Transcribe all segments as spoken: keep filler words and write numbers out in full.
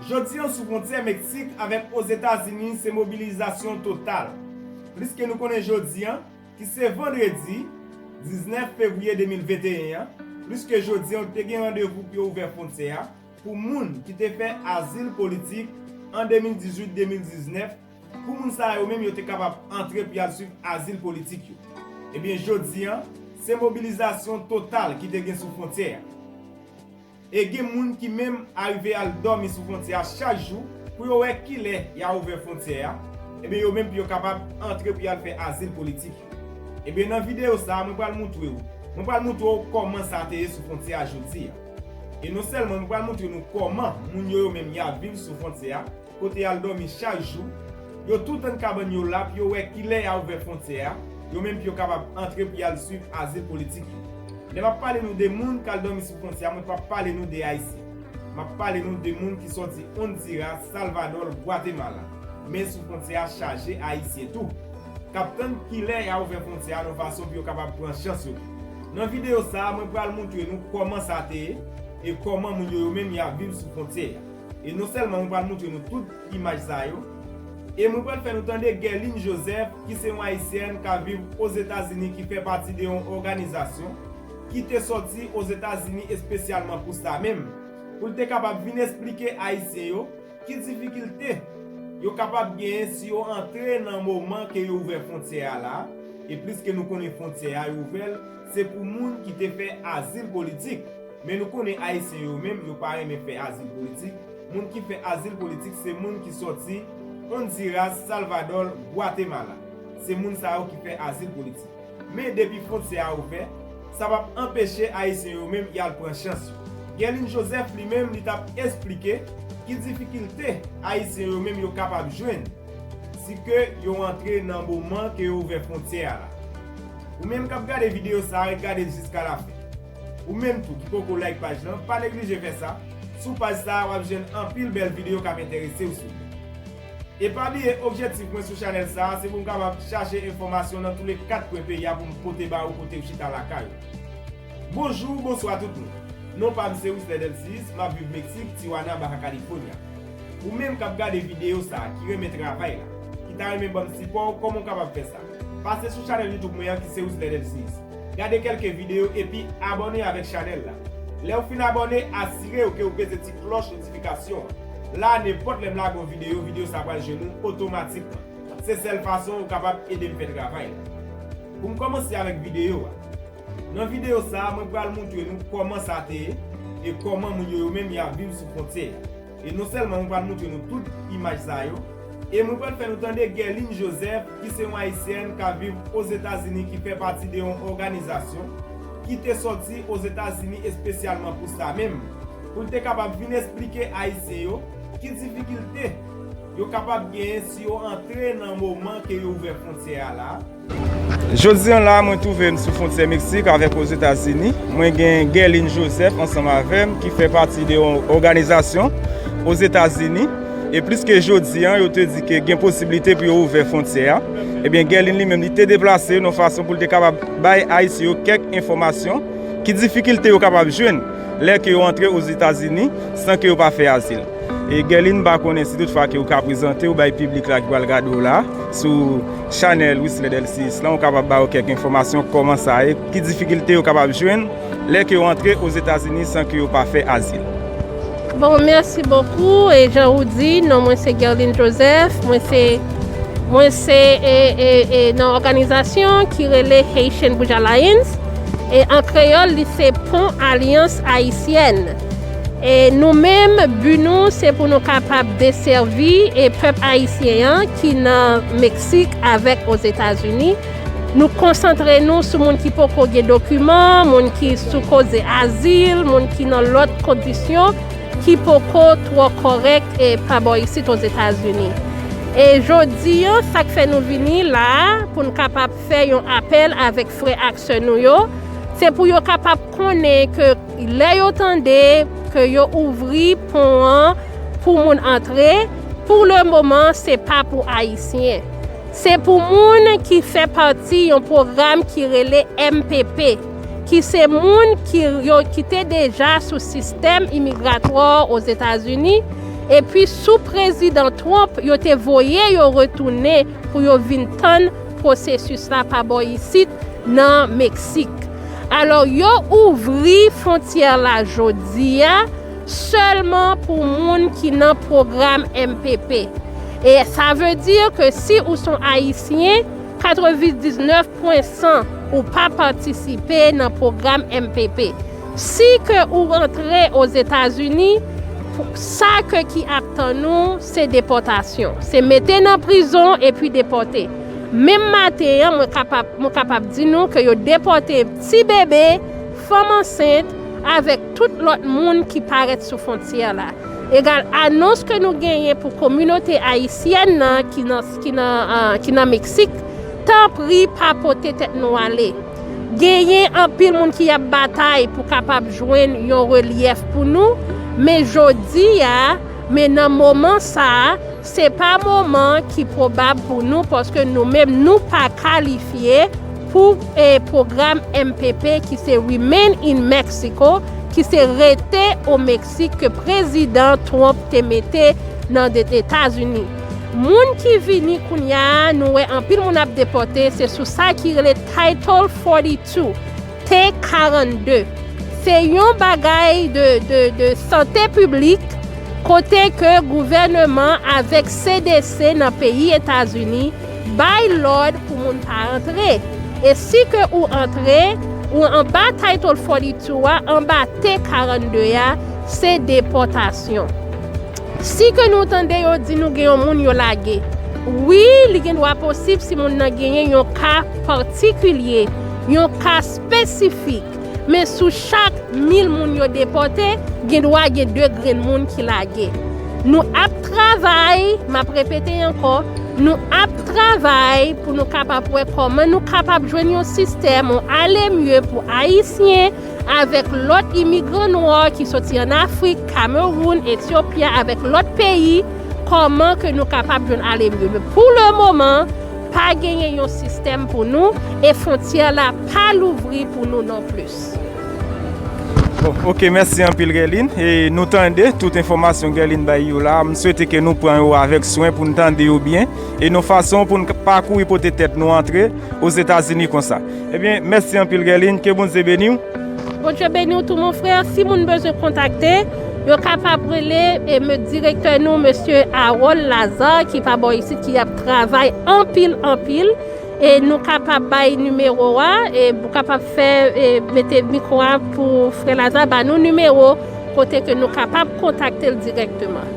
Jodi an sou fwontyè Meksik avèk Ozetazini se mobilizasyon total. Pliske nou konnen jodi an, ki se vandredi diznèf fevriye de mil venteyen an, pliske jodi an te gen randevou pou yo ouvè fwontyè a pou moun ki te fè azil politik an de mil dizuit de mil diznèf, pou moun sa yo menm yo te kapab antre pou y al swiv azil politik yo. Ebyen, jodi an, se mobilizasyon total ki te gen sou fwontyè a. E gen moun ki menm arive al dòmi sou fwontyè a chak jou pou yo wè kilè y a ouvè fwontyè a, ebyen yo menm pou yo kapab antre pou y al fè azil politik yo. Ebyen nan videyo sa a, mwen pral moutre w, mwen pral moutre w kòman sa te ye sou fwontyè a jodi a. E non sèlman mwen pral moutre nou kòman moun yo yo menm y ap viv sou fwontyè a, kote y al dòmi chak jou, yo tou tann kabann yo la pou yo wè kilè y a ouvè fwontyè a, yo menm pou yo kapab antre pou y al swiv azil politik yo. Lè m ap pale nou de moun k al dòmi sou fwontyè a, mwen p ap pale nou de Ayisyen. M ap pale nou de moun ki sòti Ondiras, Salvadò, Gwatemala. Men sou fwontyè a chaje Ayisyen tou, k ap tann kilè y a ouvè fwontyè a nan fason pou yo kapab pran chans yo tou. Nan videyo sa a, mwen pral moutre nou kòman sa te ye e kòman moun yo yo menm y ap viv sou fwontyè a. E non sèlman mwen pral moutre nou tout imaj sa yo, e mwen pral fè nou tande Guerline Joseph, ki se yon Ayisyèn k ap viv Ozetazini, ki fè pati de yon òganizasyon ki te sòti Ozetazini espesyalman pou sa menm, pou l te kapab vin esplike Ayisyen yo ki difikilte yo kapab genyen si yo antre nan moman ke yo ouvè fwontyè a la, e pliske nou konnen fwontyè a yo ouvè l, se pou moun ki te fè azil politik. Men nou konnen Ayisyen yo menm, yo pa renmen fè azil politik. Moun ki fè azil politik, se moun ki sòti Ondiras, Salvadò, Gwatemala. Se moun sa yo ki fè azil politik. Men depi fwontyè a ouvè, sa p ap anpeche Ayisyen yo menm y al pran chans yo. Guerline Joseph li menm, li t ap esplike ki difikilte Ayisyen yo menm yo kapab jwenn si ke yo antre nan moman ke yo ouvè fwontyè a la. Ou menm k ap gade videyo sa a, ret gade l jiska lafen. Ou menm tou ki poko like paj lan, pa neglije fè sa. Sou paj sa a, w ap jwenn anpil bèl videyo k ap enterese w sou li. E pa bliye, objektif mwen sou chanèl sa a, se pou m kapab chache enfòmasyon nan tou le kat kwen peyi a pou m pote ba ou kote w chita lakay ou. Bonjou, bonswa tout moun. Non pa m se Wisley Delcius, m ap viv Meksik, Tijuana, Baja California. Ou menm k ap gade videyo sa a, ki renmen travay la, ki ta renmen ban m sipò, kòman w kapab fè sa? Pase sou chanèl YouTube mwen an ki se Wisley Delcius. Gade kèlke videyo epi abòne avèk chanèl la. Lè w fin abòne, asire w ke w peze ti klòch notifikasyon an. La, nenpòt lè m lage yon videyo, videyo sa pral jwenn ou otomatikman. Se sèl fason ou kapab ede m fè travay la. Pou m kòmanse avèk videyo a. Nan videyo sa a, mwen pral moutre nou kòman sa te ye e kòman moun yo yo menm y ap viv sou fwontyè a. E non sèlman mwen pral moutre nou tout imaj sa yo, e mwen pral fè nou tande Guerline Joseph, ki se yon Ayisyèn k ap viv Ozetazini, ki fè pati de yon òganizasyon ki te sòti Ozetazini espesyalman pou sa menm, pou l te kapab vin esplike Ayisyen yo ki difikilte yo kapab genyen si yo antre nan moman ke yo ouvè fwontyè a la. Jodi an la, mwen twouve m sou fwontyè Meksik avèk Ozetazini. Mwen gen Guerline Joseph ansanm avè m, ki fè pati de yon òganizasyon Ozetazini. E pliske jodi an, yo te di ke gen posiblite pou yo ouvè fwontyè a. Ebyen, Guerline li menm, li te deplase nan fason pou l te kapab bay Ayisyen yo kèk enfòmasyon, ki difikilte yo kapab jwenn lè ke yo antre Ozetazini san ke yo pa fè azil. E Guerline, m pa konnen si toutfwa ke ou ka prezante w bay piblik la ki pral gade w la sou chanèl Wisley Delcius lan, ou kapab ba yo kèk enfòmasyon kòman sa ye, ki difikilte yo kapab jwenn lè ke yo antre Ozetazini san ke yo pa fè azil. Bon, mèsi bokou. E jan ou di, non mwen se Guerline Joseph. Mwen se, mwen se e, e, e, nan òganizasyon ki rele Haitian Bridge Alliance. E an kreyòl, li se Pon Alyans Ayisyèn. E nou menm, bi nou, se pou nou kapab desèvi e pèp ayisyen an ki nan Meksik avèk Ozetazini. Nou konsantre nou sou moun ki poko gen dokiman, moun ki sou koze azil, moun ki nan lòt kondisyon ki poko twò kòrèk e pa bò isit Ozetazini. E jodi an, sa k fè nou vini la a, pou n kapab fè yon apèl avèk frè ak sè nou yo, se pou yo kapab konnen ke lè yo tande ke yo ouvri pon an pou moun antre, pou le moman, se pa pou Ayisyen. Se pou moun ki fè pati yon pwogram ki rele M P P, ki se moun ki, yo, ki te deja sou sistèm imigratwa Ozetazini, Epi sou Prezidan Trump, yo te voye yo retounen pou yo vin tann pwosesis la pa bò isit nan Meksik. Alò, yo ouvri fwontyè la jodi a sèlman pou moun ki nan pwogram M P P. E sa vle di ke si ou se yon Ayisyen, katrevendiznèf pwen san ou pa patisipe nan pwogram M P P. Si ke ou rantre Ozetazini, sa ke ki ap tann ou, se depòtasyon. Se mete nan prizon epi depòte. Menm maten an, mwen kapab, mwen kapab di nou ke yo depòte ti bebe, fanm ansent, avèk tout lòt moun ki parèt sou fwontyè la. Egal anons ke nou genyen pou kominote ayisyèn nan ki nan, ki nan, ah, ki nan Meksik, tanpri pa pote tèt nou ale. Genyen anpil moun ki ap batay pou kapab jwenn yon relyèf pou nou, men jodi a, men nan moman sa a, se pa moman ki pwobab pou nou, paske nou menm nou pa kalifye pou, eh, pwogram M P P ki se Remain in Mexico, ki se rete o Meksik ke Prezidan Trump te mete nan de-, Etazini. Moun ki vini kounye a, nou wè anpil moun ap depòte, se sou sa ki rele Title forty-two, T karannde. Se yon bagay de, de, de sante piblik, kote ke gouvèneman avèk C D C nan peyi Etazini bay lòd pou moun pa antre. E si ke ou antre, ou anba Title forty-two a, anba T karannde a, se depòtasyon. Si ke nou tande yo di nou gen yon moun yo lage, wi, li gen dwa posib si moun nan genyen yon ka patikilye, yon ka espesifik. Men sou chak mil moun yo depòte, gen dwa gen de grenn moun ki lage. Nou ap travay, m ap repete ankò, nou ap travay pou nou kapab wè kòman nou kapab jwenn yon sistèm, yon alemye pou Ayisyen avèk lòt imigran nwa ki soti ann Afrik, Kamewoun, Etyopi, avèk lòt peyi, kòman ke nou kapab jwenn alemye. Men pou le moman, pa genyen yon sistèm pou nou, e fwontyè la pa louvri pou nou non plis. Bon, ok, mèsi anpil, Guerline. E nou tande tout enfòmasyon Guerline bay yo la. M swete ke nou pran yo avèk swen pou n tande yo byen. E yon fason pou n pa kouri pote tèt nou antre Ozetazini konsa. Ebyen, mèsi anpil, Guerline. Ke Bondye beni w. Bondye beni w tou, mon frè. Si moun bezwen kontakte, yo kapab rele, e, me-, direktè nou, mesye Harold Lazare, ki pa bò isit, ki ap travay anpil, anpil. E nou kapab bay nimewo a, e ou kapab fè, e mete mikwo a pou frè Laza ba nou nimewo kote ke nou kapab kontakte l dirèkteman.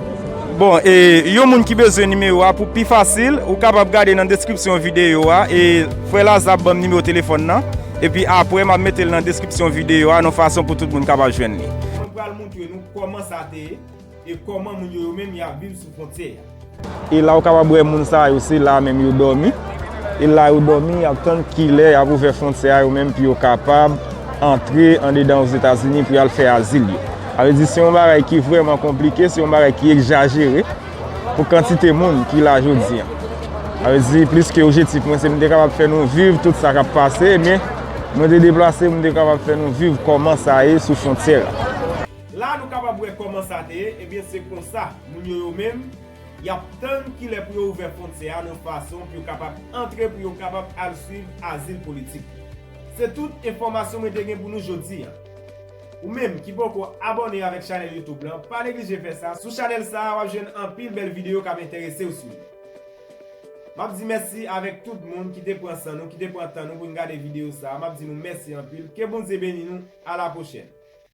Bon, e yon moun ki bezwen nimewo a, pou pi fasil, ou kapab gade nan deskripsyon videyo a, e frè Laza ap ban m nimewo telefòn nan, epi apre m ap mete l nan deskripsyon videyo a, yon fason pou tout moun kapab jwenn li. Mwen pral montre nou kòman sa te ye. E kòman moun yo, yo menm, y ap viv sou fwontyè a. E la ou kapab wè moun sa yo, se la menm yo dòmi. E la yo dòmi, y ap tann kilè y ap ouvè fwontyè a yo menm pou yo kapab antre andedan Ozetazini pou y al fè azil yo. Sa vle di, se yon bagay ki vrèman konplike, se yon bagay ki egzajere pou kantite moun ki la jodi a. Sa vle di, pliske objektif mwen, se m te kapab fè nou viv tout sa k ap pase, men mwen te deplase pou m te kapab fè nou viv kòman sa ye sou fwontyè a. La nou kapab wè kòman sa te ye, ebyen se konsa, moun yo yo menm, y ap tann kilè pou yo ouvè fwontyè a nan fason pou yo kapab antre, pou yo kapab al swiv azil politik. Se tout enfòmasyon mwen te gen pou nou jodi a. Ou menm ki poko abòne avèk chanèl YouTube lan, pa neglije fè sa. Sou chanèl sa a, w ap jwenn anpil bèl videyo k ap enterese w sou li. M ap di mèsi avèk tout moun ki te pran san nou, ki te pran tan nou pou n gade videyo sa a. M ap di nou mèsi anpil. Ke Bondye beni nou. A la pwochèn.